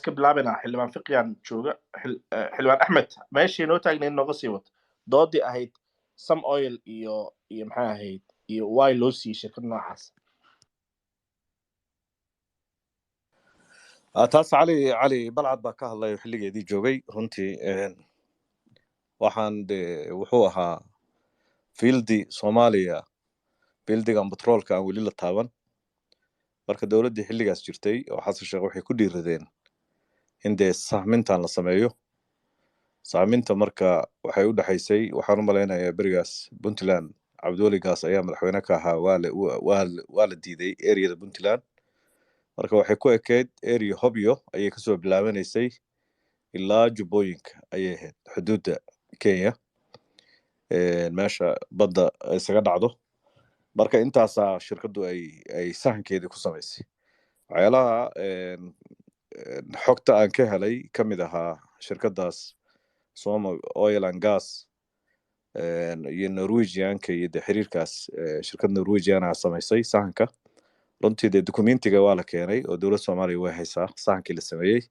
Ka bilaabaynaa Xildhibaan Fiqiyaan jooga. Xildhibaan Axmed, meeshii noo taagnayd nooga sii wad doodii ahayd Som Oil iyo maxay ahayd iyo why loo siiyey shirkad noocaas. Taas Cali Balcad baa ka hadlay oo xilligeedii joogay runtii. Waxaan de wuxuu ahaa fieldi Soomaaliya, fieldigan batroolka aan weli la taaban. Marka dowladdii xilligaas jirtay oo Xasan Sheekh waxay ku dhiiradeen in dee sahmintan la sameeyo. Sahminta marka waxay u dhexaysay, waxaan u malaynayaa berigaas Puntland Cabdiweli Gaas ayaa madaxweyne ka ahaa, waa la diiday areada Puntland. Marka waxay ku ekeyd area Hobyo ayay kasoo bilaabanaysay ilaa Jubbooyinka ayay ahayd, xuduudda Kenya meesha badda isaga dhacdo. Marka intaasaa shirkaddu ay sahankeedii ku samaysay. Waxyaalaha xogta aan ka helay ka mid ahaa shirkaddaas Soma Oil and Gas iyo Norwegianka iyo de xiriirkaas, shirkad Norwegiana samaysay sahanka. Runtii dee documentiga waa la keenay oo dowladda Soomaaliya way haysaa sahankii la sameeyey.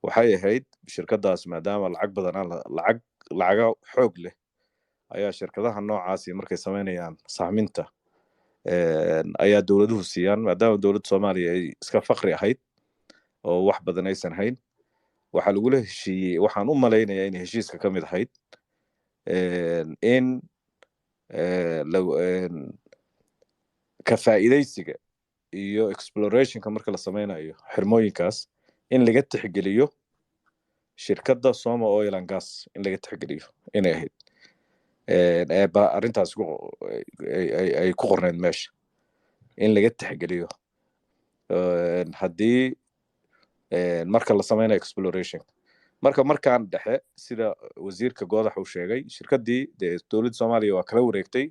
Waxay ahayd shirkaddaas maadaama lacag badan aan lacag lacaga xoog leh ayaa shirkadaha noocaasi markay samaynayaan sahminta ayaa dowladuhu siiyaan, maadaama dowladda Soomaaliya ay iska faqri ahayd oo wax badan aysan hayn, waxaa lagula heshiiyey, waxaan u malaynayaa inay heshiiska ka mid ahayd in ka faa'iidaysiga iyo explorationka marka la sameynayo xirmooyinkaas in laga tixgeliyo shirkadda Soma Oil and Gas, in laga tixgeliyo inay ahayd. Ee ba arrintaas ay ku qorneyd meesha in laga tixgeliyo haddii marka la sameynayo exploration. Marka markaan dhexe, sida wasiirka Goodax uu sheegay, shirkaddii dee dowladda Soomaaliya waa kala wareegtay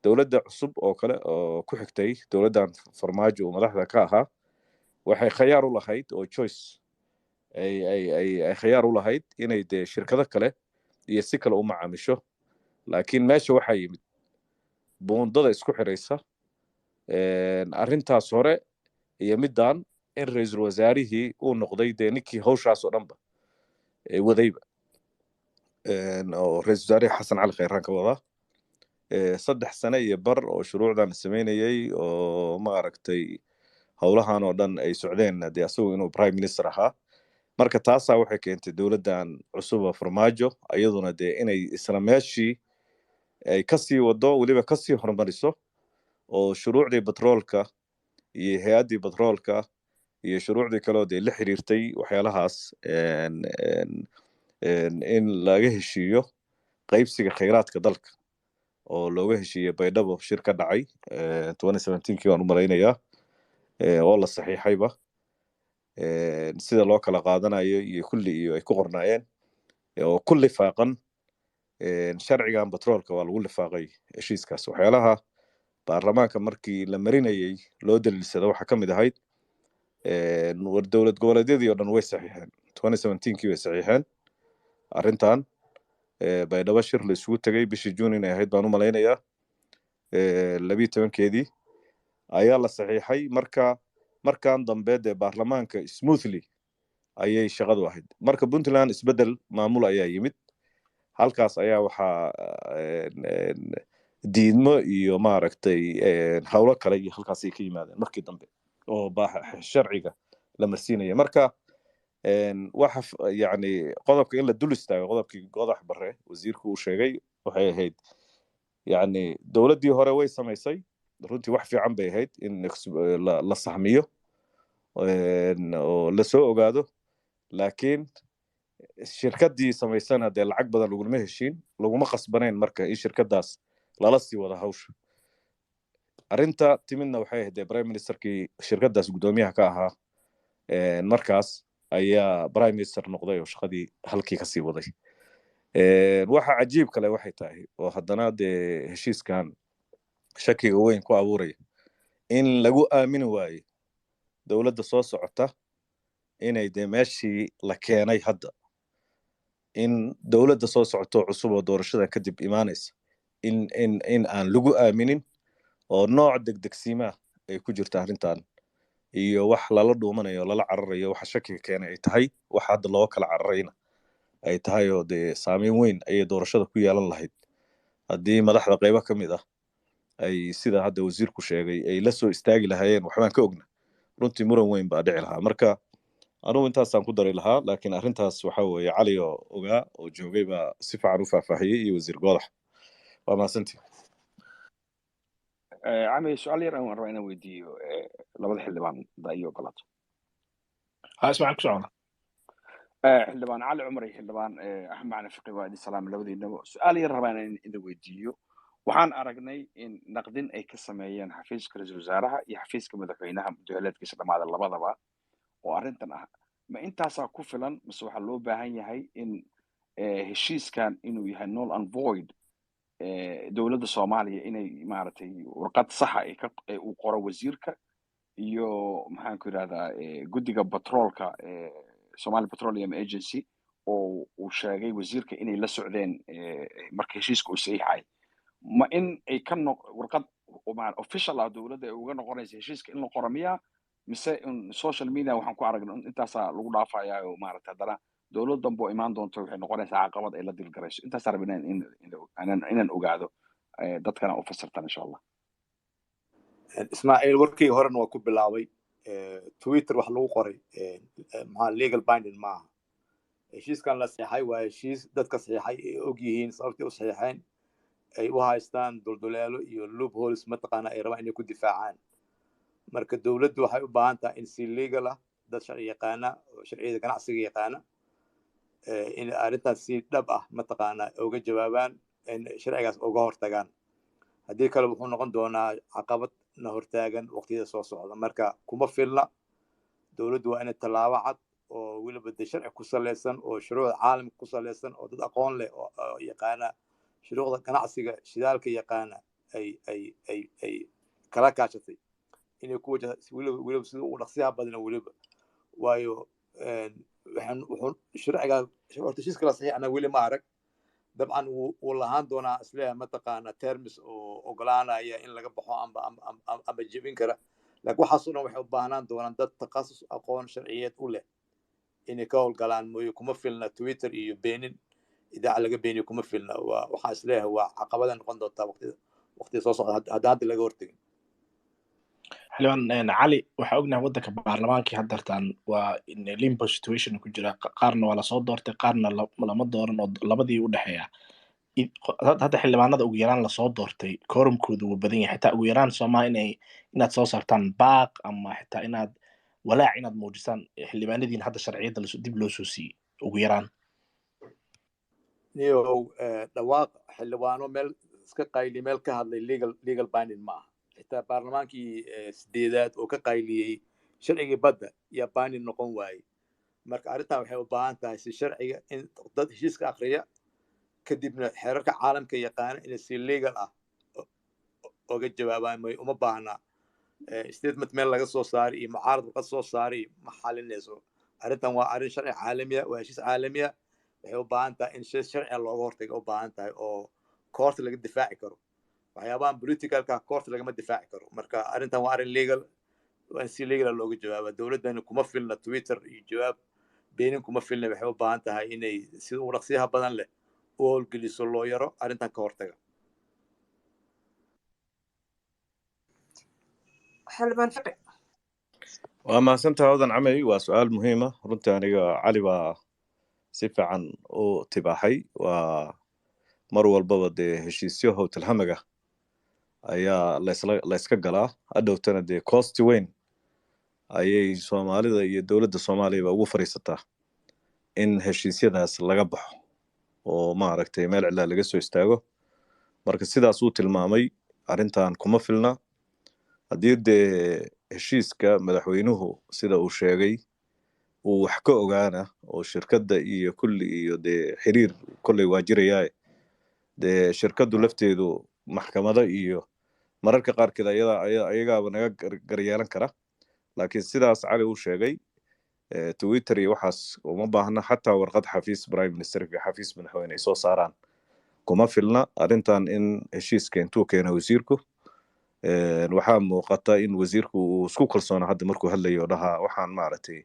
dowladda cusub oo kale oo ku xigtay dowladdan Farmaajo uu madaxda ka ahaa. Waxay khayaar u lahayd oo choice ay khayaar u lahayd inay dee shirkado kale iyo si kale u macaamisho, laakiin meesha waxaa yimid buundada isku xiraysa arrintaas hore iyo middan, in ra-iisul wasaarihii uu noqday dee ninkii hawshaas oo dhanba wadayba, oo ra-iisul wasaarihii Xasan Cali Khayraan ka wadaa. 3 sane iyo bar oo shuruucdan la sameynayay oo maaragtay howlahan oo dhan ay socdeen, dee asagu inuu prime minister ahaa. Marka taasaa waxay keentay dowladdan cusub oo Farmaajo iyaduna dee inay isla meeshii ay kasii wado, weliba kasii horumariso, oo shuruucdii batroolka iyo hay-addii batroolka iyo shuruucdii kale oo dee la xiriirtay waxyaalahaas in laga heshiiyo qaybsiga khayraadka dalka oo looga heshiiyey Baydhabo shir ka dhacay 2017kii waan u malaynayaa, oo la saxiixayba, sida loo kala qaadanayo iyo kulli iyo ay ku qornaayeen oo ku lifaaqan sharcigan batroolka waa lagu lifaaqay heshiiskaas. Waxyaalaha baarlamaanka markii la marinayey loo daliilsada waxaa ka mid ahayd war dowlad goboleedyadii oo dhan way saxiixeen, 2017kii way saxiixeen arrintan. Baydhabo shir la isugu tegay bishii June inay ahayd baan u malaynayaa, 12-keedii ayaa la saxiixay. Marka markan dambe dee baarlamaanka smoothly ayay shaqadu ahayd. Marka Puntland isbedel maamul ayaa yimid, halkaas ayaa waxaa diidmo iyo maaragtay howlo kale iyo halkaasay ka yimaadeen markii dambe oo sharciga la marsiinaya. Marka waxa yacni qodobka in la dul istaago, qodobkii Godax Bare wasiirku uu sheegay waxay ahayd, yacni dowladdii hore way samaysay, runtii wax fiican bay ahayd in la sahmiyo oo lasoo ogaado, laakiin shirkaddii samaysana dee lacag badan laguma heshiin, laguma qasbanayn marka in shirkaddaas lala sii wada hawsha. Arrinta timidna waxay ahayd dee prime ministerkii shirkaddaas guddoomiyaha ka ahaa markaas ayaa prime minister noqday oo shaqadii halkii kasii waday. Waxa cajiib kale waxay tahay oo haddana dee heshiiskan shakiga weyn ku abuuraya in lagu aamini waayo dowladda soo socota inay dee meeshii la keenay hadda, in dowladda soo socoto cusub oo doorashada kadib imaanaysa in aan lagu aaminin oo nooc degdegsiimaa ay ku jirta arrintan. Iyo wax lala dhuumanayo, lala cararayo, waxa shakiga keenay ay tahay, wax hadda loo kala cararayna ay tahay, oo dee saameyn weyn ayay doorashada ku yeelan lahayd haddii madaxda qaybo ka mid ah ay, sida hadda wasiirku sheegay, ay la soo istaagi lahaayeen waxbaan ka ogna. Runtii muran weyn baa dhici lahaa. Marka anugu intaasaan ku dari lahaa, laakiin arrintaas waxa weeye Cali oo ogaa oo joogay baa si fiican u faahfaahiyey iyo Wasiir Goodax. Waa mahadsantii. Cami, su-aal yar aan rabaa inaan weydiiyo labada xildhibaan da iyo ogolaato. Ha, Ismaaciil, ku socona. Xildhibaan Cali Cumar iyo Xildhibaan Axmed Macalin Fiqi, waa idin salaamay labadiinaba. Su-aal yar rabaa inaan idin weydiiyo. Waxaan aragnay in naqdin ay ka sameeyeen xafiiska ra-iisul wasaaraha iyo xafiiska madaxweynaha muddoxileedkiisa dhammaada labadaba oo arrintan ah. Ma intaasaa ku filan, mise waxaa loo baahan yahay in heshiiskan inuu yahay null and void, dowladda Soomaaliya inay maaragtay warqad saxa ay ka uu qoro wasiirka iyo, maxaan ku yidhahdaa, guddiga batroolka, Somali Petroleum Agency, oo uu sheegay wasiirka inay la socdeen marka heshiiska uu saxiixay? Ma in ay ka noq warqad official ah dowladda ay uga noqonaysa heshiiska in la qoro miya, mise in social media waxaan ku aragnay in intaasaa lagu dhaafayaa oo maaragtay haddana dowlad dambe oo imaan doonto waxay noqonaysaa caqabad ay la dilgarayso? Intaasaa rabin inaan ogaado, dadkana u fasirtan, insha Allah. Ismaaciil, warkii horena waa ku bilaabay. Twitter wax lagu qoray maxaa legal binding maaha. Heshiiskan la saxeexay waa heshiis dadka saxeexay ay og yihiin sababtay u saxeexeen, ay u haystaan dulduleelo iyo loopholes mataqaana ay rabaan inay ku difaacaan. Marka dowladdu waxay u baahan tahay in si legal ah dad sharci yaqaana oo sharciyada ganacsiga yaqaana in arrintaas si dhab ah mataqaana uga jawaabaan, in sharcigaas uga hortagaan. Haddii kale wuxuu noqon doonaa caqabad na hortaagan waqtiyada soo socda. Marka kuma filna. Dowladdu waa inay tallaabo cad oo weliba de sharci ku saleysan oo shuruucda caalamka ku saleysan oo dad aqoon leh oo yaqaana shuruucda ganacsiga shidaalka yaqaana ay kala kaashatay inay ku wajahda weliba sida ugu dhaqsiyaha badana weliba. Waayo waxaan wuxuu sharciga horta heshiiska la saxiix anaa weli ma arag. Dabcan wuu lahaan doonaa isleeyahay mataqaana terms oo ogolaanaya in laga baxo amba jebin kara, laakiin waxaasoo dhan waxay u baahnaan doonaan dad takhasus aqoon sharciyeed u leh inay ka howlgalaan mooye. Kuma filna Twitter iyo beenin idaaca laga beeniyo, kuma filna. Waa waxaan isleeyahay waa caqabada noqon doontaa waqtida soo socda haddaan hadda laga hortegin. Xildhibaan Cali, waxaa ognahay waddanka baarlamaankii haddartan waa in limbo situation ku jira. Qaarna waa lasoo doortay, qaarna lama dooran, oo labadii u dhexeeya. Hadda xildhibaanada ugu yaraan lasoo doortay quorumkoodu wuu badan yahay. Xitaa ugu yaraan soomaa inaad soo saartaan baaq ama xitaa inaad walaac inaad muujisaan xildhibaanadiin hadda sharciyadda dib loo soo siiyey ugu yaraan? Niyow, dhawaaq xildhibaano meel iska qayli, meel ka hadlay, legal binding ma aha. Xitaa baarlamaankii sideedaad oo ka qayliyey sharcigii badda yaa binding noqon waayey. Marka arrintan waxay u baahan tahay si sharciga in dad heshiiska akriya, kadibna xeerarka caalamka yaqaana inay si legal ah oga jawaabaan. May uma baahna statement meel laga soo saaray iyo mucaarad warqad soo saaray, ma xalinayso arrintan. Waa arrin sharci caalamiya, waa heshiis caalamiya. Waxay u baahan tahay in si sharciga looga hortaga u baahan tahay oo court laga difaaci karo. Waxyaabahan politicalka court lagama difaaci karo. Marka arrintan waa arrin legal, waa in si legal looga jawaaba. Dowladdani kuma filna Twitter iyo jawaab beenin, kuma filna. Waxay u baahan tahay inay sida ugu dhaqsiyaha badan leh u howlgeliso looyaro arrintan ka hortaga. Xildhibaan Fiqi. Waa mahadsantahay, Hodan Camey. Waa su-aal muhiima runtii. Aniga Cali baa si fiican u tibaaxay. Waa mar walbaba dee heshiisyo howtalhamaga ayaa layska galaa, hadhowtana dee costi weyn ayay Soomaalida iyo dowladda Soomaaliyaba ugu fariisataa in heshiisyadaas laga baxo oo maaragtay meel cidlaa laga soo istaago. Marka sidaas uu tilmaamay, arrintan kuma filna. Haddii dee heshiiska madaxweynuhu sida uu sheegay uu wax ka ogaana oo shirkadda iyo kulli iyo dee xiriir kolley waa jirayaaye, dee shirkaddu lafteedu maxkamado iyo mararka qaarkeed ayagaaba naga garyeelan kara. Laakiin sidaas Cali uu sheegay, Twitter iyo waxaas uma baahna. Xataa warqad xafiis prime minister iyo xafiis madaxweyne ay soo saaraan kuma filna arrintan in heshiiska intuu keeno wasiirku. Waxaa muuqata in wasiirku uu isku kalsoona hadda markuu hadlayo, dhahaa waxaan maaragtay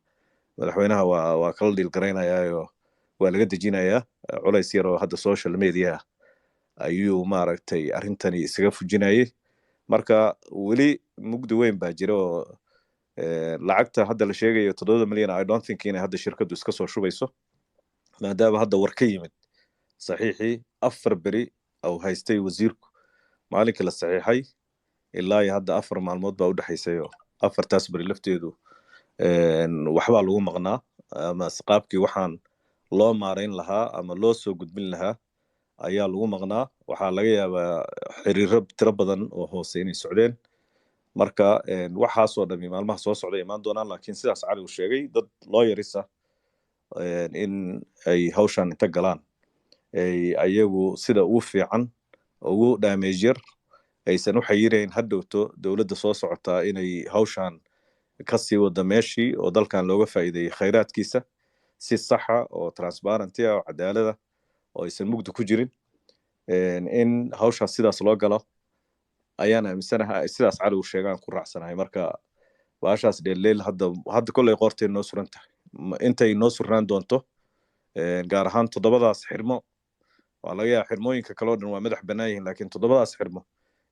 madaxweynaha waa kala dhiilgaraynayaayo, waa laga dejinayaa culays yar oo hadda social media ayuu maaragtay arrintani isaga fujinayay. Marka weli mugdi weyn baa jira oo lacagta hadda la sheegayo 7 milyan, I don't think inay hadda shirkaddu iska soo shubayso, maadaama hadda war ka yimid saxiixii 4 beri uu haystay wasiirku. Maalinkii la saxiixay ilaa iyo hadda 4 maalmood baa u dhexaysay, oo afartaas beri lafteedu waxbaa lagu maqnaa ama qaabkii waxaan loo maarayn lahaa ama loo soo gudbin lahaa ayaa lagu maqnaa. Waxaa laga yaabaa xiriiro tiro badan oo hoose inay socdeen. Marka waxaasoo dhami maalmaha soo socday imaan doonaan, laakiin sidaas Cali uu sheegay, dad lawyers ah in ay hawshan inta galaan ay ayagu sida ugu fiican ugu damage yar aysan u xayirayn hadhowto dowladda soo socotaa inay hawshan kasii wada meeshii oo dalkan looga faa'iideeyey khayraadkiisa si saxa oo transparency ah oo cadaalada oo aysan mugdi ku jirin. In hawshaas sidaas loo galo ayaan aaminsanahay, sidaas Cali uu sheegaan ku raacsanahay. Marka baashaas dheelleel hadda kolley qoortay noo suran tahay. Intay noo surnaan doonto, gaar ahaan toddobadaas xirmo, waa laga yaaba xirmooyinka kale oo dhan waa madax bannaan yihiin, laakiin toddobadaas xirmo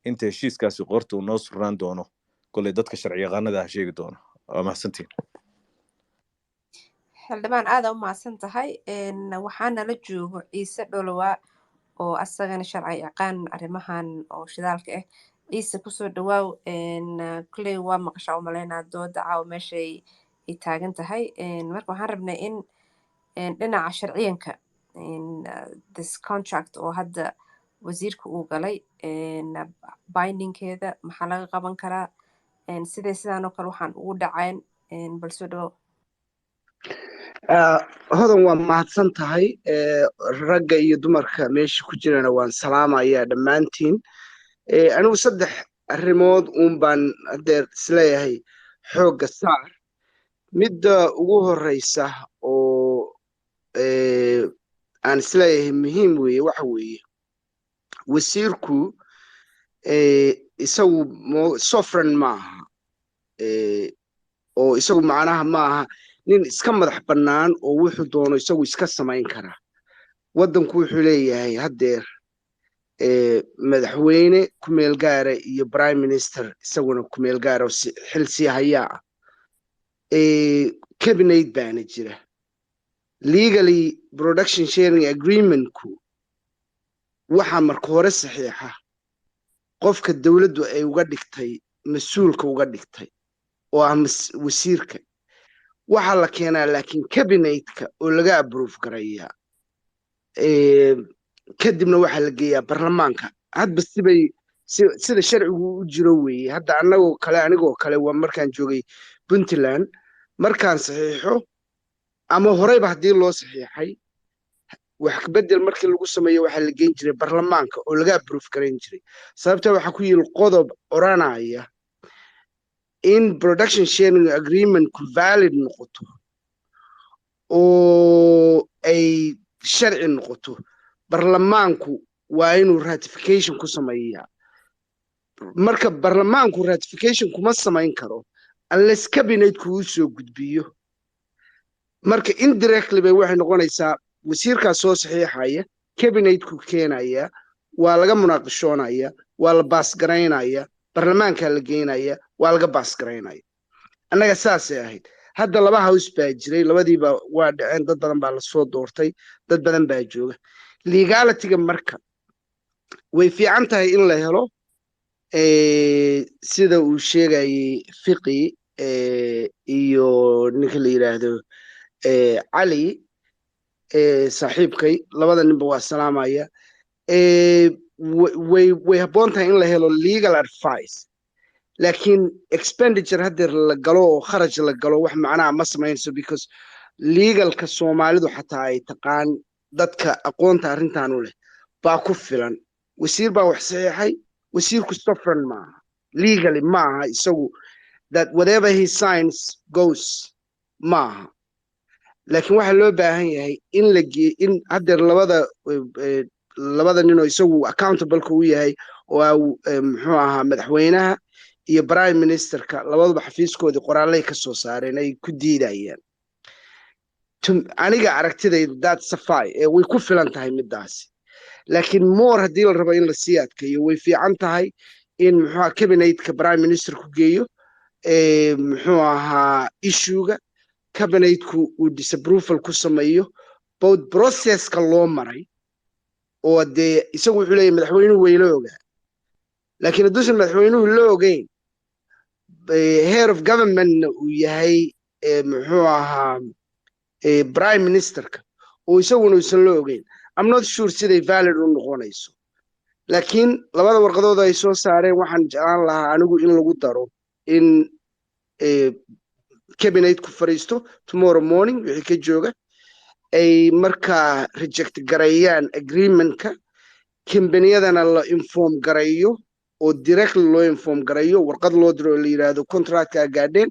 inta heshiiskaasi qoorta uu noo surnaan doono, kolley dadka sharci yaqaanada ah sheegi doono. Waa mahadsantihin. Xildhibaan, aada u mahadsan tahay. Waxaana la joogo Ciise Dholowaa oo asagana sharci yaqaan arrimahan oo shidaalka ah. Ciise, kusoo dhawaaw. Kulley waa maqashaa u malaynaa dooda caawa meeshay ay taagan tahay. Marka waxaan rabnay in dhinaca sharciyanka this contract oo hadda wasiirka uu galay, bindingkeeda maxaa laga qaban karaa, siday sidaan oo kale waxaan ugu dhaceen? Bal soo dhawow. Hodan, waa mahadsan tahay. Ragga iyo dumarka meesha ku jirana waan salaamayaa dhammaantiin. Anigu saddex arrimood uun baan hadeer isleeyahay xoogga saar. Midda ugu horeysa oo aan isleeyahay muhiim weeye waxa weeye, wasiirku isagu sovereign maaha, oo isagu macnaha maaha nin iska madax bannaan oo wuxuu doono isagu iska samayn karaa. Waddanku wuxuu leeyahay haddeer madaxweyne kumeel gaara iyo prime minister isaguna kumeel gaara oo xil sii hayaa ah, cabinet baana jira. Legally, production sharing agreementku waxaa marka hore saxiixa qofka dowladdu ay uga dhigtay mas-uulka uga dhigtay oo ah wasiirka. Waxaa la keenaa laakiin cabinetka oo laga approve garayaa, kadibna waxaa la geeyaa baarlamaanka. Hadba sibay sida sharcigu u jiro weeye. Hadda annagoo kale, anigoo kale, waa markaan joogay Puntland, markaan saxiixo ama horeyba haddii loo saxiixay, wax bedel markii lagu sameeyo waxaa la geyn jiray baarlamaanka oo laga approve garayn jiray. Sababta waxaa ku yiri qodob oranaya in production sharing agreementku valid noqoto oo ay sharci noqoto, baarlamaanku waa inuu ratification ku sameeyaa. Marka baarlamaanku ratification kuma samayn karo unless cabinetku uu soo gudbiyo. Marka indirectly bay waxay noqonaysaa wasiirkaas soo saxiixaya, cabinetku keenaya, waa laga munaaqishoonaya, waa la pass garaynaya, baarlamaankaa la geynaya, waa laga pass garaynaya. Annaga saasay ahayd. Hadda laba house baa jiray, labadiiba waa dhaceen, dad badan baa lasoo doortay, dad badan baa jooga. Legalityga marka way fiican tahay in la helo, sida uu sheegayay Fiqi iyo ninka la yidhaahdo Cali saaxiibkay, labada ninba waa salaamaya. Way habboon tahay in la helo legal advice, laakiin expenditure haddeer la galo oo kharaj la galo wax macnaha ma samaynayso, because legalka Soomaalidu xataa ay taqaan, dadka aqoonta arrintan u leh baa ku filan. Wasiir baa wax saxiixay, wasiirku sovereign maaha, legally maaha isagu that whatever he signs goes maaha. Laakiin waxaa loo baahan yahay in la gee in haddeer labada Labada nin oo isagu accountableka u yahay oo ah muxuu ahaa, madaxweynaha iyo prime ministerka, labaduba xafiiskoodii qoraalay ka soo saareen ay ku diidayaan. Aniga aragtidayda that suffice ee way ku filan tahay midaasi, laakiin more haddii la rabo in lasii adkeeyo, way fiican tahay in, muxuu ahaa, cabinetka prime minister ku geeyo, muxuu ahaa, issuega cabinetku uu disapproval ku sameeyo both processka loo maray, oo dee isagu wuxuu leeyahy madaxweynuhu wayla ogaa, laakiin hadduusan madaxweynuhu la ogeyn, head of governmentna uu yahay, muxuu ahaa, prime ministerka, oo isaguna uusan la ogeyn, I'm not sure siday valid u noqonayso. Laakiin labada warqadood ay soo saareen waxaan jeclaan lahaa anigu in lagu daro in cabinetku fadhiisto tomorrow morning, wixii ka jooga ay markaa reject gareeyaan agreementka, kambaniyadana la inform gareeyo oo directly loo inform gareeyo, warqad loo diro oo la yidhaahdo contractka gaadheen,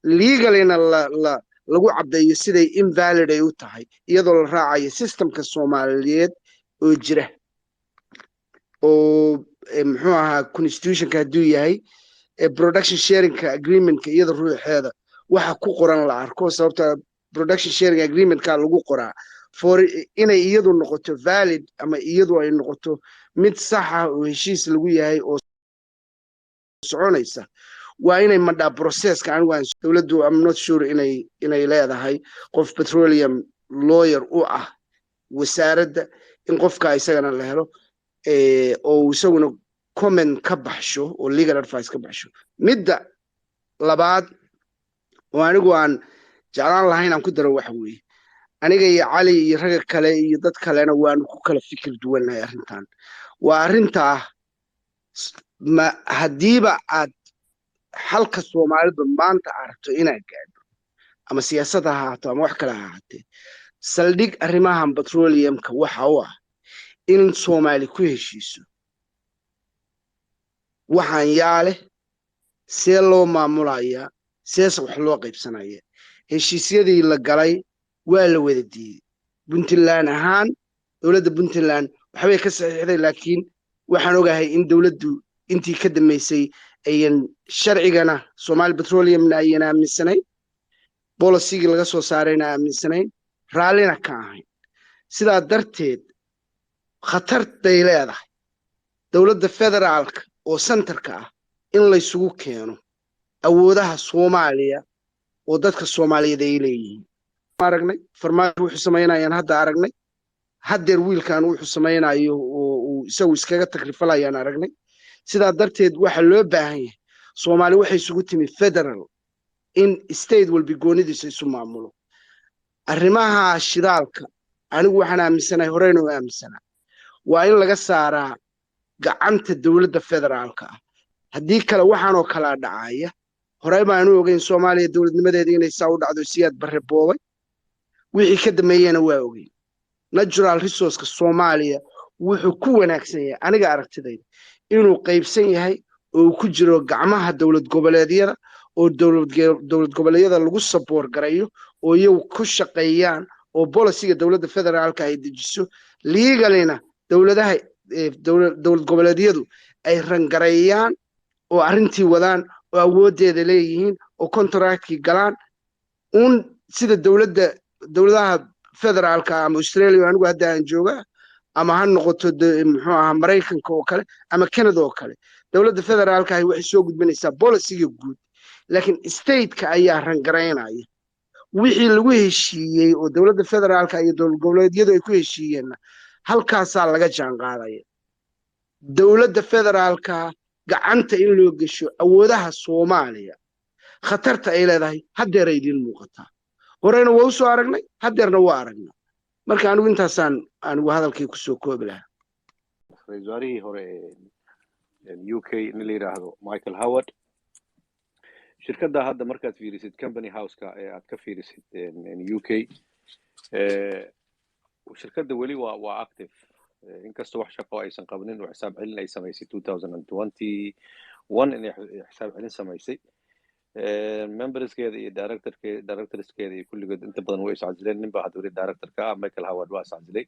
legallyna la lagu caddeeyo siday invalid ay u tahay, iyadoo la raacayo systemka Soomaaliyeed oo jira oo, muxuu ahaa, constitutionka hadduu yahay, production sharingka agreementka iyada ruuxeeda waxa ku qoran la arko, sababta production sharing agreementka lagu qoraa for inay iyadu noqoto valid ama iyadu ay noqoto mid sax ah oo heshiis lagu yahay oo soconaysa, waa inay madhaa processka. Anigu aan dowladdu, I'm not sure inay leedahay qof petroleum lawyer u ah wasaaradda, in qofka isagana la helo oo isaguna comment ka baxsho oo legal advice ka baxsho. Midda labaad oo anigu aan jeclaan lahayn aan ku daro waxa weeye, aniga iyo Cali iyo ragga kale iyo dad kalena waanu ku kala fikir duwannahay arrintan. Waa arrintaa, ma haddiiba aad xalka Soomaalidu maanta aragto inaad gaadho, ama siyaasad ha ahaato ama wax kale ha ahaatee, saldhig arrimahan petroleumka waxa u ah in Soomaali ku heshiiso waxaan yaa leh, see loo maamulayaa, seese wax loo qaybsanaya. Heshiisyadii la galay waa la wada diiday. Puntland ahaan, dowladda Puntland waxbay ka saxiixday, laakiin waxaan ogahay in dowladdu intii ka dambeysay ayan sharcigana Somali Petroleumna ayan aaminsanayn, policygii laga soo saarayna aaminsanayn, raallina ka ahayn. Sidaa darteed khatartay leedahay dowladda federaalka oo centerka ah in laysugu keeno awoodaha Soomaaliya oo dadka Soomaaliyeed ay leeyihiin. Aragnay Farmaajo wuxuu samaynayaan hadda, aragnay haddeer wiilkan wuxuu samaynayo oo uu isagu iskaga takrifalayaan aragnay. Sidaa darteed waxaa loo baahan yahay, Soomaali waxay isugu timi federal, in state walbi goonidiisa isu maamulo. Arrimaha shidaalka anigu waxaan aaminsanahay, horeyna u aaminsanaa, waa in laga saaraa gacanta dowladda federaalka ah. Haddii kale waxaanoo kalaa dhacaya. Horey baanu ogeyn Soomaaliya dowladnimadeeda inay saa u dhacdo. Siyaad Barre boobay, wixii ka dambeeyena waa ogeyn. Natural resourceka Soomaaliya wuxuu ku wanaagsan yahay, aniga aragtidayda, inuu qaybsan yahay oo uu ku jiro gacmaha dowlad goboleedyada, oo dowlad goboleedyada lagu support garayo oo iyagu ku shaqeeyaan, oo policyga dowladda federaalka ay dejiso, legallyna dowladaha dowlad goboleedyadu ay run gareeyaan oo arrintii wadaan oo awooddeeda leeyihiin oo contractkii galaan un, sida dowladaha federaalka ama Australia anigu hadda aan jooga, ama ha noqoto, muxuu ahaa, Maraykanka oo kale ama Canada oo kale. Dowladda federaalka ahi waxay soo gudbinaysaa policyga guud, laakiin stateka ayaa run garaynaya wixii lagu heshiiyey oo dowladda federaalka iyo dowlad goboleedyadu ay ku heshiiyeenna halkaasaa laga jaan qaadaya. Dowladda federaalka gacanta in loo gesho awoodaha Soomaaliya khatarta ay leedahay haddeera idiin muuqataa. Horeyna waa usoo aragnay, haddeerna waa aragnaa. Marka anigu intaasaan anigu hadalkii kusoo koobi lahaa. Ra-iisul wasaarihii hore ee UK nin la yidhaahdo Michael Howard, shirkadda hadda markaad fiirisid Company Houseka ee aad ka fiirisid UK, shirkadda weli waa active, inkastoo wax shaqo aysan qabanin oo xisaab celin ay samaysay 2021, inay xisaab celin samaysay. Memberskeeda iyo directorskeeda iyo kulligood inta badan way iscasileen. Nin baa hadda weli director ka ah, Michael Howard waa iscasilay.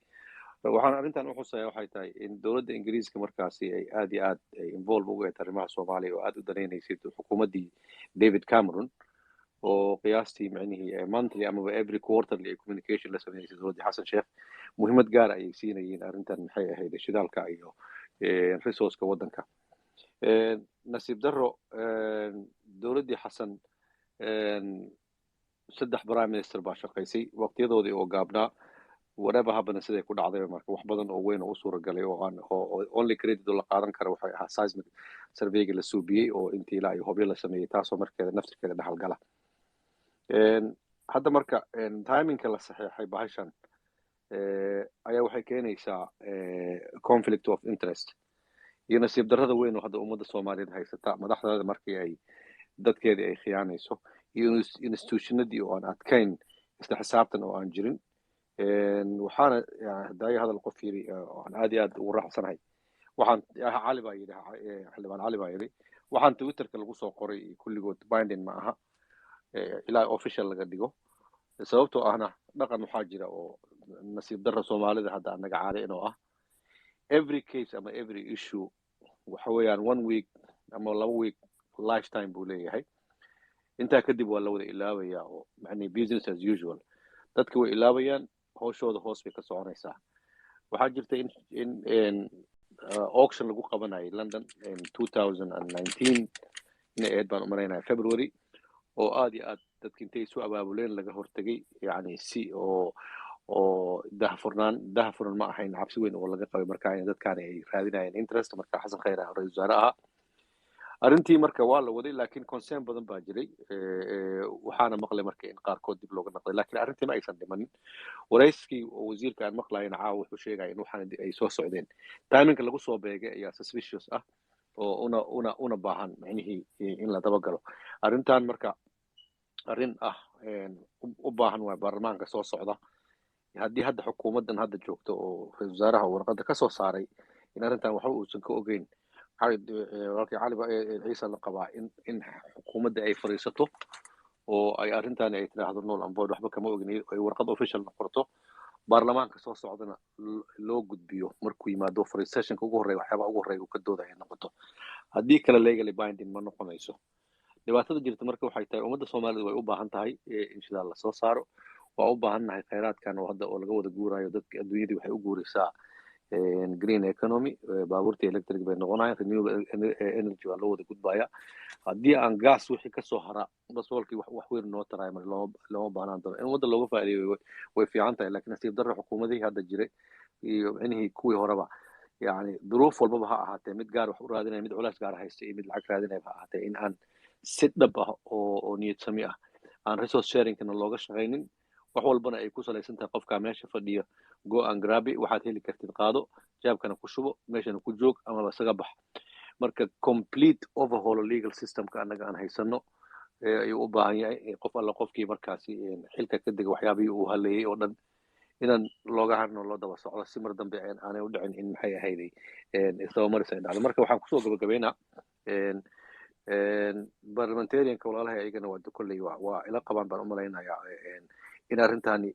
Waxaan arrintan u xusaya waxay tahay in dowladda Ingiriiska markaasi ay aad iyo aad ay involve uga ahayd arrimaha Soomaaliya oo aad u danaynaysay xukuumaddii David Cameron, oo qiyaastii micnihii monthly amaba every quarterly ay communication la sameynaysa dowladdii Xasan Sheekh. Muhiimad gaar ayay siinayeen arrintan, maxay ahayd, shidaalka iyo resourceka waddanka. Nasiib darro, dowladdii Xasan saddex prime minister baa shaqaysay waqtiyadoodii oo gaabnaa. Whatever happened, siday ku dhacday, marka wax badan oo weyn oo u suuragalay oo aan oo only credit oo la qaadan kara waxay ahaa seismic surveyga la suubiyey oo intii ilaa iyo hobyo la sameeyey, taasoo markeeda naftirkeeda dhaxal gala. Hadda marka timingka la saxeexay bahashan ayaa waxay keenaysaa conflict of interest iyo nasiib darrada weyn oo hadda ummadda Soomaaliyeed haysata, madaxdeeda markii ay dadkeedii ay khiyaanayso iyo institutionadii oo aan adkayn, isla xisaabtan oo aan jirin. Waxaana hadaayo hadal qof yiri oo aan aad iyo aad ugu raacsanahay, waxaan Cali baa yidhi, xildhibaan Cali baa yidhi, waxaan Twitterka lagu soo qoray kulligood binding ma aha ilaa official laga dhigo. Sababtoo ahna dhaqan waxaa jira oo nasiib darra Soomaalida hadda anaga caade inuu ah every case ama every issue waxa weeyaan one week ama 2 week lifetime buu leeyahay. Intaa kadib waa la wada ilaabayaa oo macnii business as usual, dadka way ilaabayaan, hawshooda hoos bay ka soconaysaa. Waxaa jirta in auction lagu qabanayay London in 2019 inay ahayd baan umalaynaya, February, oo aad iyo aad dadka intay isu abaabuleen laga hortegay, yani si oo dahfurnaan, dahfuran ma ahayn, cabsi weyn oo laga qabay marka in dadkaani ay raadinayeen interest. Marka Xasan Khayr ah ra-iisul wasaare ahaa arrintii marka waa la waday, laakiin concern badan baa jiray. Waxaana maqlay marka in qaarkood dib looga naqday, laakiin arrintii ma aysan dhimanin. Warayskii oo wasiirka aan maqlayana caawa wuxuu sheegaya in waxaan ay soo socdeen. Timingka lagu soo beegay ayaa suspicious ah oo una baahan micnihii in la dabagalo arrintan. Marka arrin ah u baahan waay baarlamaanka soo socda, haddii hadda xukuumaddan hadda joogto oo ra-iisul wasaaraha warqadda ka soo saaray in arrintan waxba uusan ka ogeyn, walaalkii Cali Ciise la qabaa in xukuumadda ay fadhiisato oo ay arrintan ay tidhaahdo null and void, waxba kama ogin, ay warqad official qorto, baarlamaanka soo socdana loo gudbiyo markuu yimaado sessionka ugu horreeya, waxyaabaha ugu horreeya uu ka dooda ay noqoto. Haddii kale legally binding ma noqonayso. Dhibaatada jirta marka waxay tahay ummadda Soomaalida way u baahan tahay in shidaal lasoo saaro. Waa u baahan nahay khayraadkan oo hadda oo laga wada guurayo. Dadka adduunyadii waxay u guuraysaa green economy, baabuurtii electric bay noqonayaan, renewable energy baa loo wada gudbaya. Haddii aan gas wixii kasoo hara basoolkii wax weyn noo taraayo mar looma baahnaan doono. In ummadda looga faa'iideeyo way fiican tahay, laakiin nasiib darro xukuumadihii hadda jiray iyo micnihii kuwii horeba, yani duruuf walbaba ha ahaatee, mid gaar wax u raadinaya, mid culays gaar haysta iyo mid lacag raadinaya ha ahaatee, in aan si dhab ah oo niyad sami ah aan resource sharingkana looga shaqaynin. Wax walbana ay ku salaysan tahay qofkaa meesha fadhiya, go and grab it, waxaad heli kartid qaado, jaabkana ku shubo, meeshana ku joog amaba isaga bax. Marka complete overhaul legal systemka annaga aan haysano ayuu u baahan yahay. Qof alla qofkii markaasi xilka ka dega, waxyaabihii uu haleeyey oo dhan inaan looga harno, loo daba socdo, si mar dambe aanay u dhicin in maxay ahayday isdabamaris ay dhacdo. Marka waxaan kusoo gabagabeynaa parliamentarianka walaalahay, ayagana waa kolley waa ila qabaan baan u malaynayaa in arrintani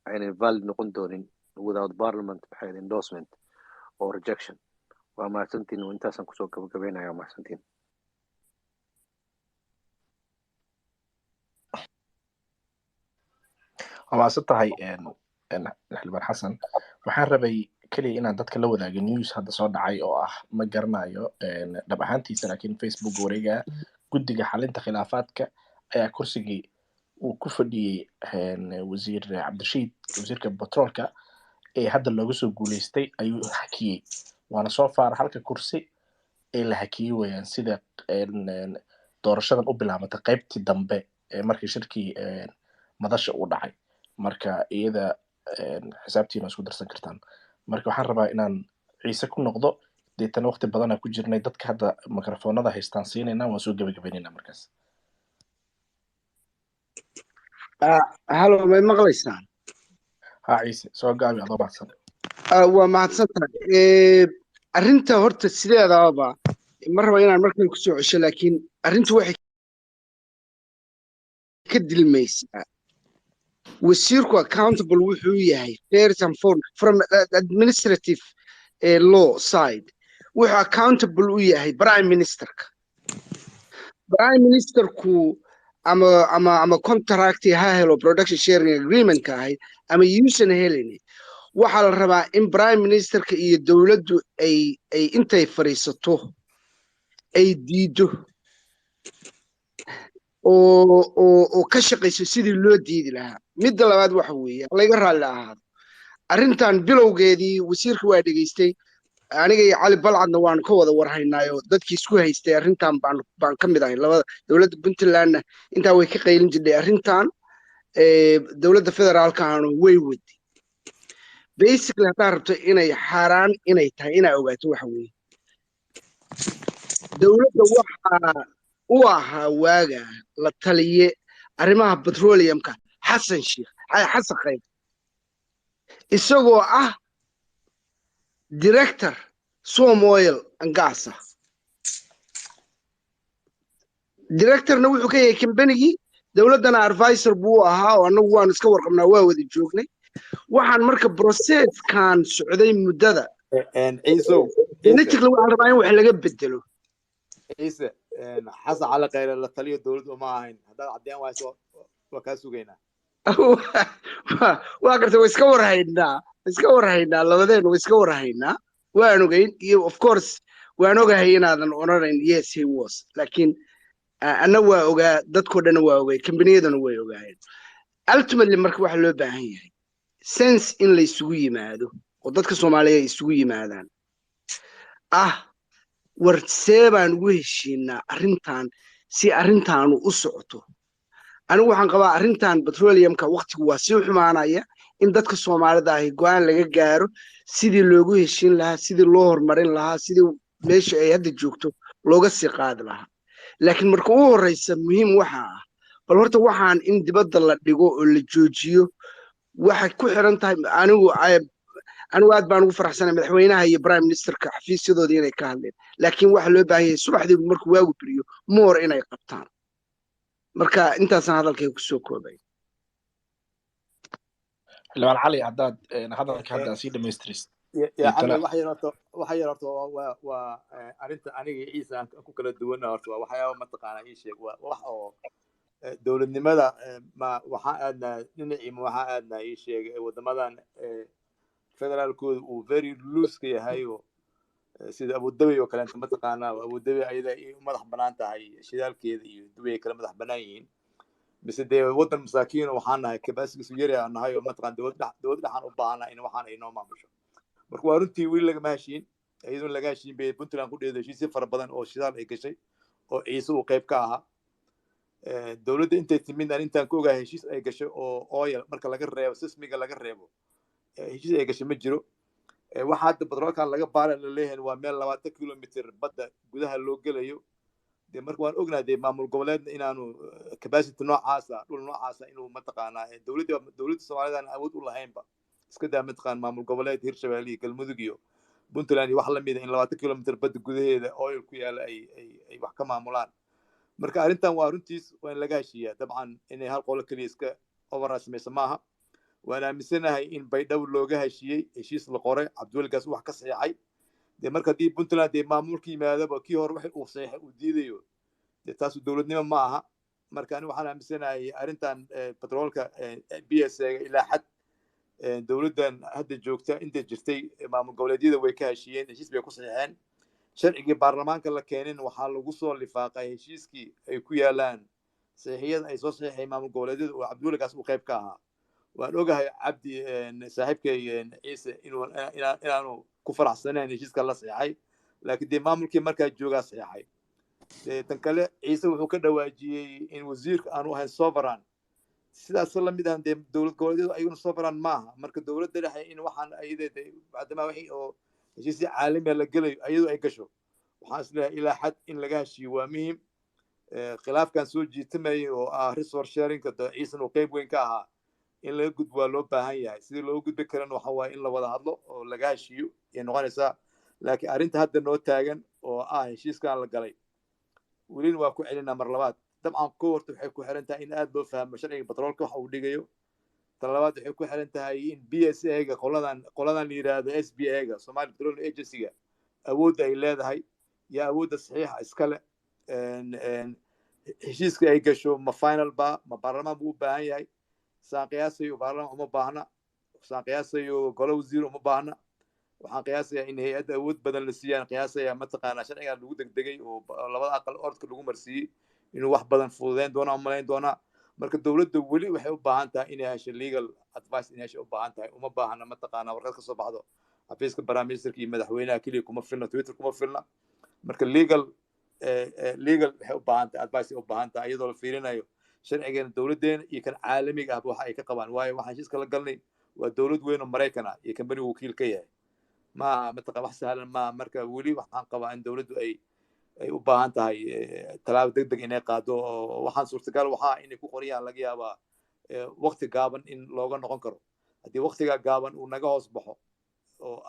aynay valid noqon doonin without parliament, maxay endorsement or rejection. Waa mahadsantiin, intaasaan kusoo gabagabeynaya. Waa mahadsantiin. Waa mahadsan tahay, xildhibaan Xasan. Waxaan rabay keliya inaan dadka la wadaago news hadda soo dhacay oo ah, ma garanayo dhab ahaantiisa, laakiin Facebook wareega, guddiga xalinta khilaafaadka ayaa kursigii uu ku fadhiyey wasiir Cabdirashiid, wasiirka batroolka ee hadda looga soo guuleystay, ayuu hakiyey. Waana soo faara halka kursi ee la hakiyey weeyaan, sida doorashadan u bilaabatay qaybtii dambe ee markii shirkii madasha uu dhacay. Marka iyada xisaabtiina isku darsan kartaan. Marka waxaan rabaa inaan Ciise ku noqdo, deetana waqti badanaa ku jirnay, dadka hadda mikrofoonada haystaan siinayna, waan soo gebagabeynayna markaas. Halo, may maqlaysaan? Ha Ciise, soo gaabi adoo mahadsan. Waa mahadsan tahay. Arrinta horta sideedaba ma rabo inaan markan kusoo cesho, laakiin arrintu waxay ka dilmaysaa Wasiirku accountable wuxuu yahay first and foremost from administrative law side, wuxuu accountable u yahay prime ministerka. Prime ministerku ama contract ha helo production sharing agreement-ka ahayd ama yuusan helin, waxaa la rabaa in prime ministerka iyo dowladdu ay intay fadhiisato ay diido oo ka shaqayso sidii loo diidi lahaa. Midda labaad waxa weeye, laga raalli ahaado, arrintan bilowgeedii wasiirka waa dhegaystay. Aniga iyo Cali Balcadna waanu ka wada warhaynaayo, dadkii isku haystay arrintan baan ka mid ahay. Labada dowladda Puntlandna intaa way ka qaylin jirtay arrintan, dowladda federaalkaanu way wadi. Basically, haddaad rabto inay xaaraan inay tahay inaa ogaato, waxa weeye dowladda waxaa u ahaa waaga la taliye arrimaha petroleumka Xasan Sheikh Xasan Khayr, isagoo ah director Som Oil and Gas ah. Directorna wuxuu ka yahay kambanigii, dowladdana advisor buu u ahaa, oo annagu waanu iska warqabnaa, waa wada joognay. Waxaan marka processkan socday muddada Ciisow, Ciise. Politically waxaa la rabaa in wax laga bedelo. Ciise, Xasan Cali Khayre la taliyo dowladdu ma ahayn. Haddaad caddeen wayso, waa kaa sugaynaa. Waa gartay, way iska warhaynaa, iska warhaynaa, labadeenu way iska warhaynaa. Waan ogeyn iyo of course waan ogahay inaadan odhanayn yes, he was, laakiin anna waa ogaa, dadkoo dhanna waa ogay, kambaniyaduna way ogaayeen. Ultimately marka waxaa loo baahan yahay sense in la isugu yimaado oo dadka Soomaaliya ay isugu yimaadaan ah, war see baan ugu heshiinaa arrintan si arrintaanu u socoto? Anigu waxaan qabaa arrintan petroleumka waqtigu waa sii xumaanaya, in dadka Soomaalida ahi go'aan laga gaaro sidii loogu heshiin lahaa, sidii loo horumarin lahaa, sidii meesha ay hadda joogto looga sii qaadi lahaa. Laakiin marka u horeysa muhiim waxa ah bal horta waxaan in dibadda la dhigo oo la joojiyo. Waxay ku xiran tahay, anigu aad baan ugu faraxsanay madaxweynaha iyo prime ministerka xafiisyadoodii inay ka hadleen, laakiin waxa loo baahan yahay subaxdii markuu waagu beriyo more inay qabtaan. Marka intaasaan hadalkayga kusoo koobay. Xildhibaan Cali, haddaad hadalka hadda sii dhamaystiris. Ya deetana Cali, waxa yar horta waa arrinta aniga iyo Ciise aan ku kala duwanna. Horta waa waxyaaba mataqaanaa, ii sheeg, waa wax oo dowladnimada ma waxaan aadnaa dhinacii, ma waxaan aadnaa, ii sheeg, waddamadan federaalkooda uu very loose ka yahay oo sida Abu Dhabi oo kaleeto, mataqaanaa, Abu Dhabi ayada ay u madax banaan tahay shidaalkeeda iyo Dubay ay kala madax banaan yihiin, mise dee waddan masaakiin oo waxaan nahay capacitygiisu yari aan nahay oo mataqaan dowlad dhexaan u baahanaa in waxaan ay noo maamusho. Marka waa runtii weli lagama heshiin, iyadoon laga heshiin bay Puntland ku dheedo heshiisyo fara badan oo shidaal ay gashay oo Ciise uu qayb ka ahaa. Dowladda intay timid aan intaan ku ogahay heshiis ay gashay oo oil marka laga reebo seismic-ga laga reebo, heshiis ay gashay ma jiro. Waxa hadda batroolkan laga baara la leeyahay waa meel 20 kilomitr badda gudaha loo gelayo. Dee marka waan ognahay dee maamul goboleedna inaanu capacity noocaasa, dhul noocaasa inuu mataqaanaa dowladda Soomaalida aan awood u lahaynba, iska daa mataqaan maamul goboleed Hirshabelle iyo Galmudug iyo Puntland iyo wax lamida in 20 kilomitr badda gudaheeda oil ku yaala ay wax ka maamulaan. Marka arrintan waa runtiis, waa in laga heshiiyaa. Dabcan inay hal qolo keliya iska override samayso maaha. Waan aaminsanahay in Baydhabo looga heshiiyey, heshiis la qoray, Cabdiweligaas wax ka saxiixay. Dee marka haddii Puntland dee maamulka yimaadaba kii hore wixii uu saxiixay uu diidayo, dee taasu dowladnimo ma aha. Marka ani waxaan aaminsanahay arrintan petroolka PSA ilaa xad dowladdan hadda joogta intay jirtay maamul goboleedyada way ka heshiiyeen, heshiis bay ku saxiixeen. Sharcigii baarlamaanka la keenin waxaa lagu soo lifaaqay heshiiskii ay ku yaalaan saxiixiyada ay soo saxiixay maamul goboleedyada oo Cabdiweligaas uu qayb ka ahaa. Waan ogahay Cabdi saaxiibkay Ciise inuu inaanu ku faraxsanayn heshiiska la saxiixay, laakiin dee maamulkii markaa joogaa saxiixay. Dee tan kale, Ciise wuxuu ka dhawaajiyey in wasiirka aanu ahayn sovereign. Sidaas la mid ah dee dowlad goboleedyadu ayaguna sovereign maaha. Marka dowladda dhexe in waxaan ayada bacdamaa wixii oo heshiisyo caalamiya la gelayo ayadu ay gasho, waxaan isleeyahay ilaa xad in laga heshiiyo waa muhiim. Khilaafkan soo jiitamayay oo ah resource sharingka de Ciisan uu qayb weyn ka ahaa, in laga gudbo waa loo baahan yahay. Sidii looga gudbi karana waxa waaye in la wada hadlo oo laga heshiiyo ayay noqonaysaa. Laakiin arrinta hadda noo taagan oo ah heshiiskan la galay, welina waa ku celinaa mar labaad, dabcan ko horta waxay ku xiran tahay in aad loo fahmo sharciga batroolka waxa uu dhigayo. Tan labaad waxay ku xiran tahay in PSA ga qoladan la yidhaahdo SPA ga, Somali Petroleum Agency-ga, awoodda ay leedahay iyo awoodda saxiixa iskale. Heshiiska ay gasho ma final ba, ma baarlamaan buu u baahan yahay? Saan qiyaasayo, baarlamaan uma baahna. Saan qiyaasayo, golo wasiir uma baahna. Waxaan qiyaasayaa in hay'adda awood badan la siiyaan qiyaasaya. Mataqaanaa, sharcigan lagu degdegay oo labada aqal orodka lagu marsiiyey inuu wax badan fududeyn doona umalayn doonaa. Marka dowladda weli waxay u baahan tahay inay hesho legal advice, inay hesho u baahan tahay. Uma baahna, mataqaanaa, warqad ka soo baxdo xafiiska prime ministerka iyo madaxweynaha keliya kuma filna, Twitter kuma filna. Marka legal waxay u baahan tahay advice ay u baahan tahay, iyadoo la fiirinayo sharcigeena, dowladdeena iyo kan caalamiga ahba waxa ay ka qabaan. Waayo, waxaan heshiiska la galnay waa dowlad weyn oo Maraykan ah iyo kambanigu wakiil ka yahay. Maaha, mataqa, wax sahlan maaha. Marka weli waxaan qabaa in dowladdu ay u baahan tahay tallaabo deg deg inay qaado, oo waxaan suurtagal waxaa inay ku qoriyaan laga yaabaa waqti gaaban in looga noqon karo. Haddii waqtiga gaaban uu naga hoos baxo oo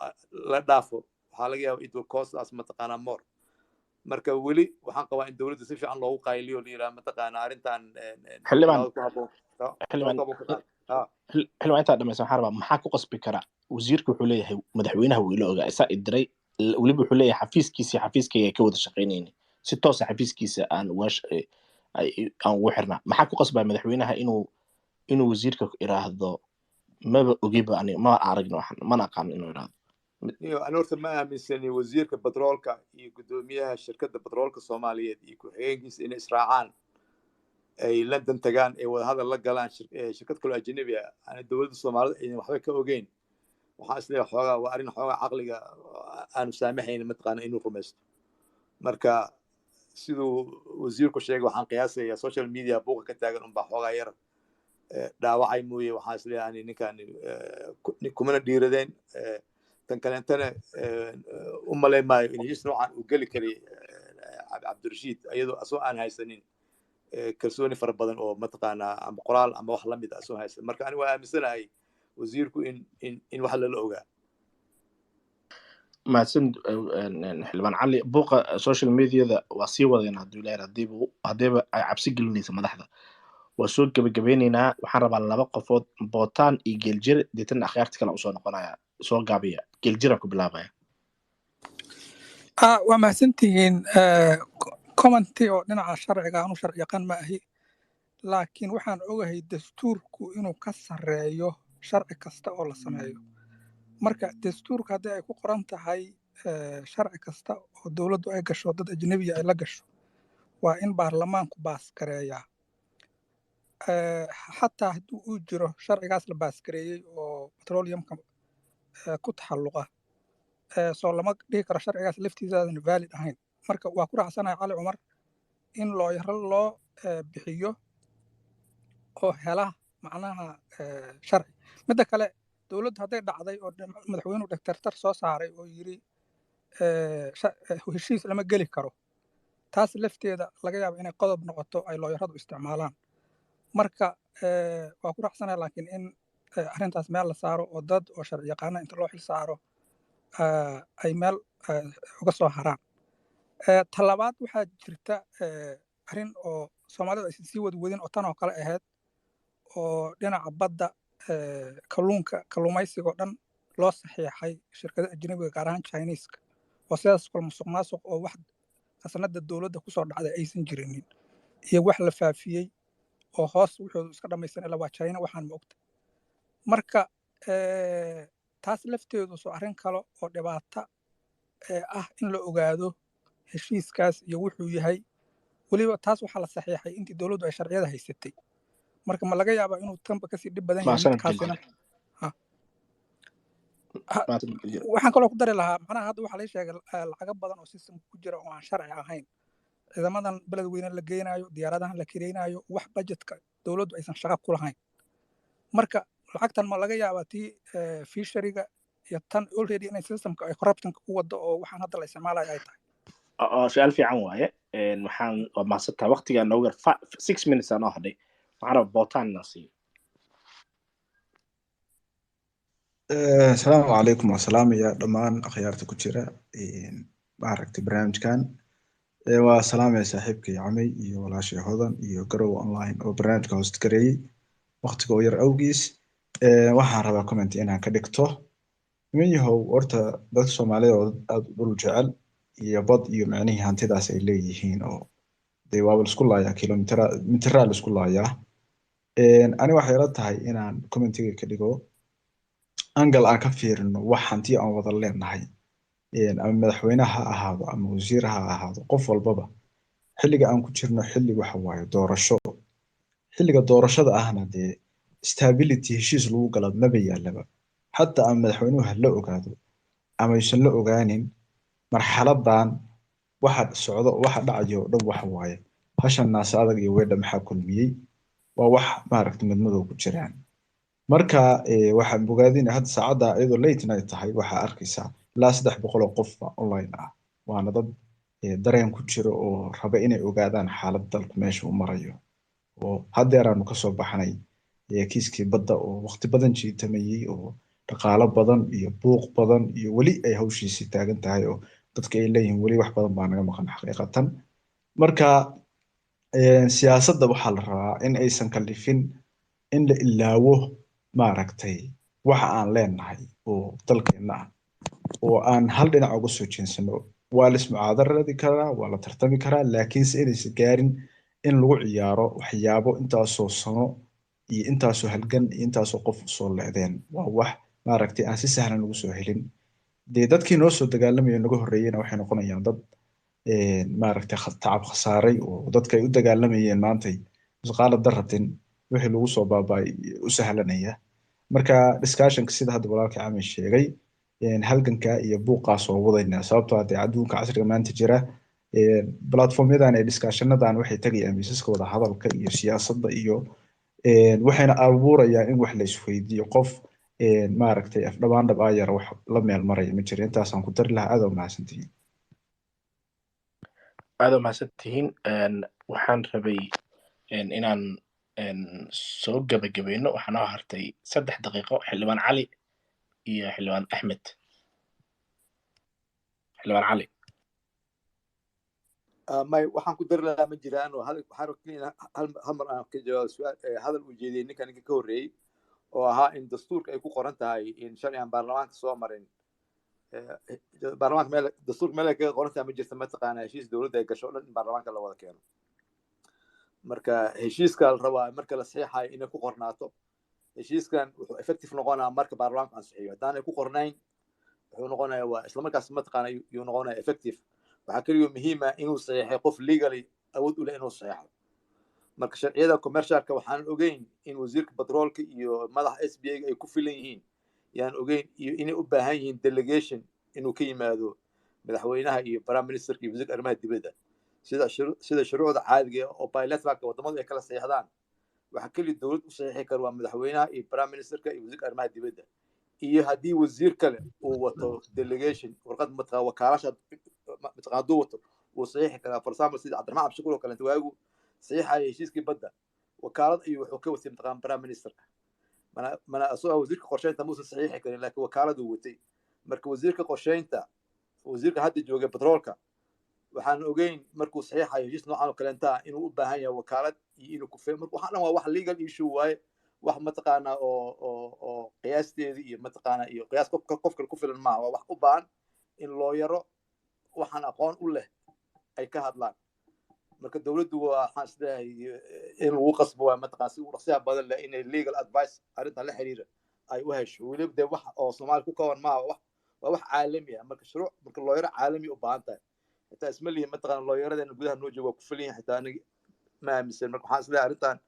la dhaafo, waxaa laga yaabaa it will cost us, mataqaanaa, more. Marka weli waxaan qabaa in dowladda si fiican loogu qayliyo, la yidhaha, mataqaanaa, arrintan Xildhibaan. Tallaabo ku habboon Xildhibaan. Tallaabo ka qaad. Xildhibaan, intaa dhamaysa, waxaan rabaa, maxaa ku qasbi kara wasiirka? Wuxuu leeyahay madaxweynaha wuu ila ogaa, isaa idiray. Weliba wuxuu leeyahay xafiiskiisa iyo xafiiskayga ay ka wada shaqaynayni, si toosa xafiiskiisa aan uga aan ugu xirnaa. Maxaa ku qasbaya madaxweynaha inuu wasiirka iraahdo maba ogiba, ani ma aragno waxan, mana aqaano inuu iraahdo? Niyo, ani horta ma aaminsani wasiirka batroolka iyo guddoomiyaha shirkadda batroolka Soomaaliyeed iyo ku-xigeenkiisa inay israacaan, ay London tagaan, ay wadahadal la galaan shirkad kaloo ajnabi ah, ani dowladda Soomaalida aynan waxba ka ogeyn. Waxaan isleeyahay xoogaa waa arrin xoogaa caqliga aanu saamaxaynin, mataqaana, inuu rumaysto. Marka siduu wasiirku sheegay, waxaan qiyaasayaa social media buuqa ka taagan unbaa xoogaa yar dhaawacay mooye. Waxaan isleeyahay ani ninkan kumana dhiiradeen. Tan kaleentana u malayn maayo in heshiis noocan uu geli karay Cabdirashiid, iyadoo asoo aan haysanin kalsooni fara badan oo, mataqaanaa, ama qoraal ama wax lamid ah asoo haysan. Marka ani waa aaminsanahay wasiirku in wax lala ogaa. Mahadsan, xildhibaan Cali. Buuqa social mediada waa sii wadayna hadduu Ilaahay haddiiba ay cabsi gelinaysa madaxda. Waa soo gebagabeyneynaa. Waxaan rabaa laba qofood, Bootaan iyo Geeljire, deetana akhyaarta kale usoo noqonaya. Soo gaabiya, Geeljiraan ku bilaabaya. Waa mahadsantihiin. Commenti oo dhinaca sharciga, anu sharci yaqaan ma ahi, laakiin waxaan ogahay dastuurku inuu ka sarreeyo sharci kasta oo la sameeyo. Marka dastuurka haddii ay ku qoran tahay sharci kasta oo dowladdu ay gasho, dad ajnebiya ay la gasho, waa in baarlamaanku pass gareeyaa. Xataa haddii uu jiro sharcigaas la pass gareeyey oo petroleumka ku taxalluqa, soo lama dhihi karo sharcigaas laftiisaadan valid ahayn. Marka waa ku raacsanahay Cali Cumar in looyaro loo bixiyo oo hela macnaha sharci. Midda kale, dowladdu hadday dhacday oo madaxweynuhu dhegtartar soo saaray oo yiri heshiis lama geli karo, taas lafteeda laga yaabo inay qodob noqoto ay looyaradu isticmaalaan. Marka waa ku raacsanahay, laakiin in arrintaas meel la saaro oo dad oo sharci yaqaana inta loo xil saaro ay meel uga soo haraan. Talabaad, waxaa jirta arrin oo Soomaalidu aysan sii wadwadin oo tan oo kale ahayd, oo dhinaca badda, kalluunka, kalluumaysiga oo dhan loo saxiixay shirkado ajnabiga, gaar ahaan Chineeska, oo sidaas kale musuq maasuq oo wax khasnada dowladda kusoo dhacday aysan jirinin iyo wax la faafiyey oo hoos wuxuu iska dhamaysan ilaa waa China waxaan ma ogta. Marka taas lafteedu soo arrin kale oo dhibaata ah in la ogaado heshiiskaas iyo wuxuu yahay. Weliba taas waxaa la saxiixay intii dowladdu ay sharciyada haysatay. Marka ma laga yaabaa inuu tanba kasii dhib badan yahay? Mahadsanid. Midkaasina Geeljire. Ha. Mahadsanid, Geeljire. Waxaan kaloo ku dari lahaa, macnaha, hadda waxaa laga sheegay lacago badan oo systemka ku jira oo aan sharci ahayn, ciidamadan Beledweyne la geynayo, diyaaradahan la kireynayo, wax budgetka dowladdu aysan shaqo ku lahayn. Marka lacagtan ma laga yaabaa tii fisheryga iyo tan already inay systemka ay corruptionka ku wado oo waxaan hadda la isticmaalayo ay tahay? Oo su-aal fiican waaye. Waxaan waa mahadsantahay. Waqtigaa noogu yar, 6 minutes aa noo hadhay. Waxaan rabaa Bootaan inaan siiyo. Asalaamu calaykum. Waa salaamaya dhammaan akhyaarta ku jira maaragtay barnaamijkan. Waa salaamaya saaxiibkay Camey iyo walaashay Hodan iyo Garow Online oo barnaamijka host gareeyey waqtiga oo yar awgiis. Waxaan rabaa comment inaan ka dhigto. Niman yahow, horta dadka Soomaalida oo aad u dhul jecel iyo bad iyo micnihii hantidaas ay leeyihiin oo dee waaba la isku laayaa, kilomitera mitiraa la isku laayaa. Ani waxay ila tahay inaan commentiga ka dhigo angle aan ka fiirino wax hanti aan wada leenahay. Ama madaxweyne ha ahaado ama wasiir ha ahaado, qof walbaba xilliga aan ku jirno xilli waxa waaye doorasho. Xilliga doorashada ahna dee stability heshiis lagu gala maba yaalaba, xataa ama madaxweynuhu ha la ogaado ama aysan la ogaanin. Marxaladan waxa socdo, waxa dhacayo oo dhan waxa waaye hashan naasa adag iyo weedha maxaa kulmiyey, waa wax maaragtay madmadow ku jiraan. Marka waxaan bogaadina hadda saacadda iyadoo late night tahay, waxaa arkaysaa ilaa 300 oo qof baa online ah, waana dad dareen ku jiro oo raba inay ogaadaan xaaladda dalku meesha uu marayo. Oo haddeeraanu kasoo baxnay kiiskii badda oo waqti badan jiitamayey oo dhaqaalo badan iyo buuq badan iyo weli ay hawshiisii taagan tahay, oo dadka ay leeyihiin weli wax badan baa naga maqan xaqiiqatan. Marka siyaasadda waxaa la rabaa in aysan kalifin in la ilaawo maaragtay waxa aan leenahay oo dalkeenna ah, oo aan hal dhinac uga soo jeensano. Waa la ismucaadaradi karaa, waa la tartami karaa, laakiinse inaysan gaarin in lagu ciyaaro waxyaabo intaasoo sano iyo intaasoo halgan iyo intaasoo qof usoo leedeen. Waa wax maaragtay aan si sahlan lagu soo helin. Dee dadkii noo soo dagaalamaya naga horreeyena waxay noqonayaan dad maaragtay tacab khasaaray, oo dadka ay u dagaalamayeen maantay misqaala daratin wixii lagu soo baaba'ay u sahlanaya. Marka discussionka, sida hadda walaalkii Camay sheegay, halganka iyo buuqaas oo wadaynaa, sababtoo ah dee adduunka casriga maanta jira platformyadan ee discussionadan waxay tagayaan miisaska wada hadalka iyo siyaasadda iyo waxayna abuurayaan in wax la isweydiiyo. Qof maaragtay afdhabaan dhab ayar wax la meel maraya ma jiro. Intaasaan ku dari lahaa. Aad waa mahadsantihiin. Aad waa mahadsantihiin. Waxaan rabay inaan soo gebagabayno. Waxaa noo hartay 3 daqiiqo. Xildhibaan Cali iyo Xildhibaan Axmed. Xildhibaan Cali. May, waxaan ku dari lahaa ma jiraan oo hal waxaan rabaa in hal mar aan ka jawaabo su'aal hadal uu jeediyey ninka ka horreeyey oo ahaa in dastuurka ay ku qoran tahay in sharci aan baarlamaanka soo marin. Baarlamaanka meel dastuurka meel ay kaga qoran tahay ma jirta. Mataqaana, heshiis dowladda ay gasho o dhan in baarlamaanka la wada keeno. Marka heshiiska la rabaa marka la saxiixayo inay ku qornaato. Heshiiskan wuxuu effective noqonaa marka baarlamaanku ansixiyo. Haddaanay ku qornayn, wuxuu noqonayaa waa isla markaas mataqaana yuu noqonaya effective. Waxaa keliya muhiim ah inuu saxiixay qof legally awood u leh inuu saxiixo. Marka sharciyada commercialka waxaan ogeyn in wasiirka batroolka iyo madaxa SBA ay ku filan yihiin yaan ogeyn, iyo inay u baahan yihiin delegation inuu ka yimaado madaxweynaha iyo prime ministerka iyo wasiirka arrimaha dibadda, sida shuruucda caadiga ah oo bilateralka wadamadu ay kala saxiixdaan. Waxaa keliya dowlad u saxiixi kara waa madaxweynaha iyo prime ministerka iyo wasiirka arrimaha dibadda, iyo haddii wasiir kale uu wato delegation, warqad mataqaa wakaalasha mataqaa hadduu wato wuu saxiixi karaa. For example, sida Cabdiraxmaan Cabdishakuur oo kaleeto, waagu saxiixaya heshiiskii badda wakaalad ayuu wuxuu ka watay mataqaan prime ministerka. Mana asagoo wasiirka qorsheynta muusan saxiixi karin, laakiin wakaaladuu watay. Marka wasiirka qorsheynta, wasiirka hadda jooga batroolka, waxaan ogeyn markuu saxiixayo heshiis noocan oo kaleenta ah inuu u baahan yahay wakaalad iyo inuu kufe. Marka waxaan dhan waa wax legal issue waaye, wax mataqaanaa oo qiyaasteedii iyo mataqaanaa iyo qiyaas qof kale ku filan maaha. Waa wax u baahan in loo yaro waxaan aqoon u leh ay ka hadlaan. Marka dowladdu waxaan isleeyahay in lagu qasbo waa mataqaan si ugu dhaqsiyaha badan leh inay legal advice arrintan la xiriira ay u hesho. Weliba dee wax oo Soomaali ku kaban maaha, wax waa wax caalami ah. Marka shuruuc, marka looyaro caalami u baahan tahay, xitaa isma lihin mataqaana looyaradeena gudaha noo jooga waa ku filan yihin, xitaa aniga ma aaminsan. Marka waxaan isleeyahay arrintan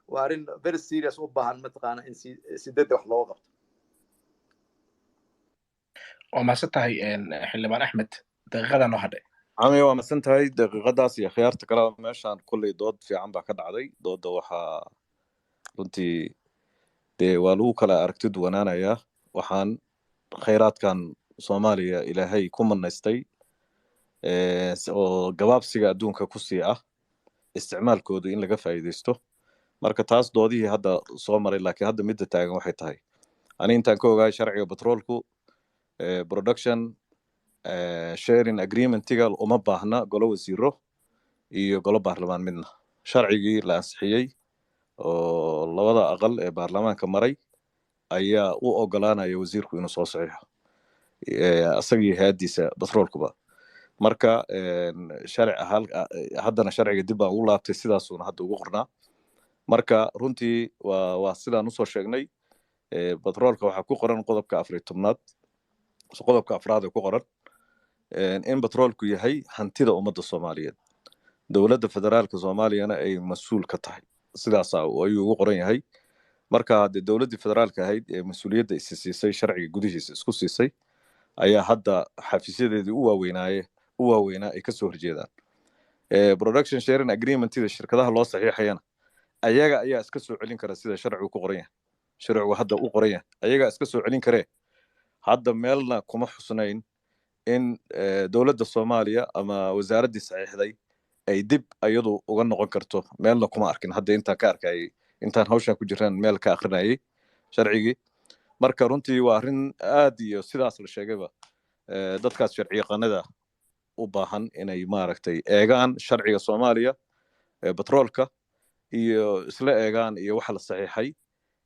waa arrin very serious u baahan mataqaana in si degdeg wax looga qabto. Waa mahadsan tahay, Xildhibaan Axmed. Daqiiqadaa noo hadhay. Cami, waa masan tahay daqiiqadaas iyo khiyaarta kale. Meeshaan kulley dood fiican baa ka dhacday. Doodda waxaa runtii dee waa lagu kala aragti duwanaanayaa. Waxaan khayraadkan Soomaaliya Ilaahay ku manaystay oo gabaabsiga adduunka kusii ah isticmaalkoodu in laga faa'iidaysto. Marka taas doodihii hadda soo maray, laakiin hadda midda taagan waxay tahay, ani intaan ka ogahay sharciga batroolku production sharing agreementiga uma baahna golo wasiiro iyo golo baarlamaan midna. Sharcigii la ansixiyey oo labada aqal ee baarlamaanka maray Ayaa u ogolaanaya wasiirku inuu soo saxiixo, asaga iyo hay-addiisa batroolkuba. Marka sharci haddana sharciga dib baan ugu laabtay, sidaasuuna hadda ugu qornaa. Marka runtii waa sidaan usoo sheegnay, batroolka waxaa ku qoran qodobka 14aad, qodobka afraad ee ku qoran in batroolku yahay hantida ummadda Soomaaliyeed, dowladda federaalka Soomaaliyana ay mas-uul ka tahay. Sidaas ayuu ugu qoran yahay. Marka haddee dowladdii federaalka ahayd ee mas-uuliyadda isi siisay, sharciga gudihiisa isku siisay, ayaa hadda xafiisyadeedii u waaweynaa ay kasoo horjeedaan. Production sharing agreementida shirkadaha loo saxiixayana ayaga ayaa iska soo celin kara, sida sharcigu ku qoran yahay, sharcigu hadda u qoran yahay, ayagaa iska soo celin karee. Hadda meelna kuma xusnayn in dowladda Soomaaliya ama wasaaraddii saxiixday ay dib ayadu uga noqon karto. Meelna kuma arkin hadda intaan ka arkayay, intaan hawshan ku jiraan meel ka akrinayay sharcigii. Marka runtii waa arrin aad iyo sidaas la sheegayba dadkaas sharci yaqaanada u baahan inay maaragtay eegaan sharciga Soomaaliya ee batroolka iyo isla eegaan iyo waxa la saxiixay,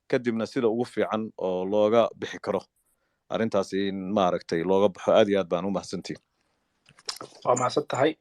kadibna sida ugu fiican oo looga bixi karo arrintaas in maaragtay looga baxo. Aad iyo aad baan u mahadsantihin. Waa mahadsan tahay.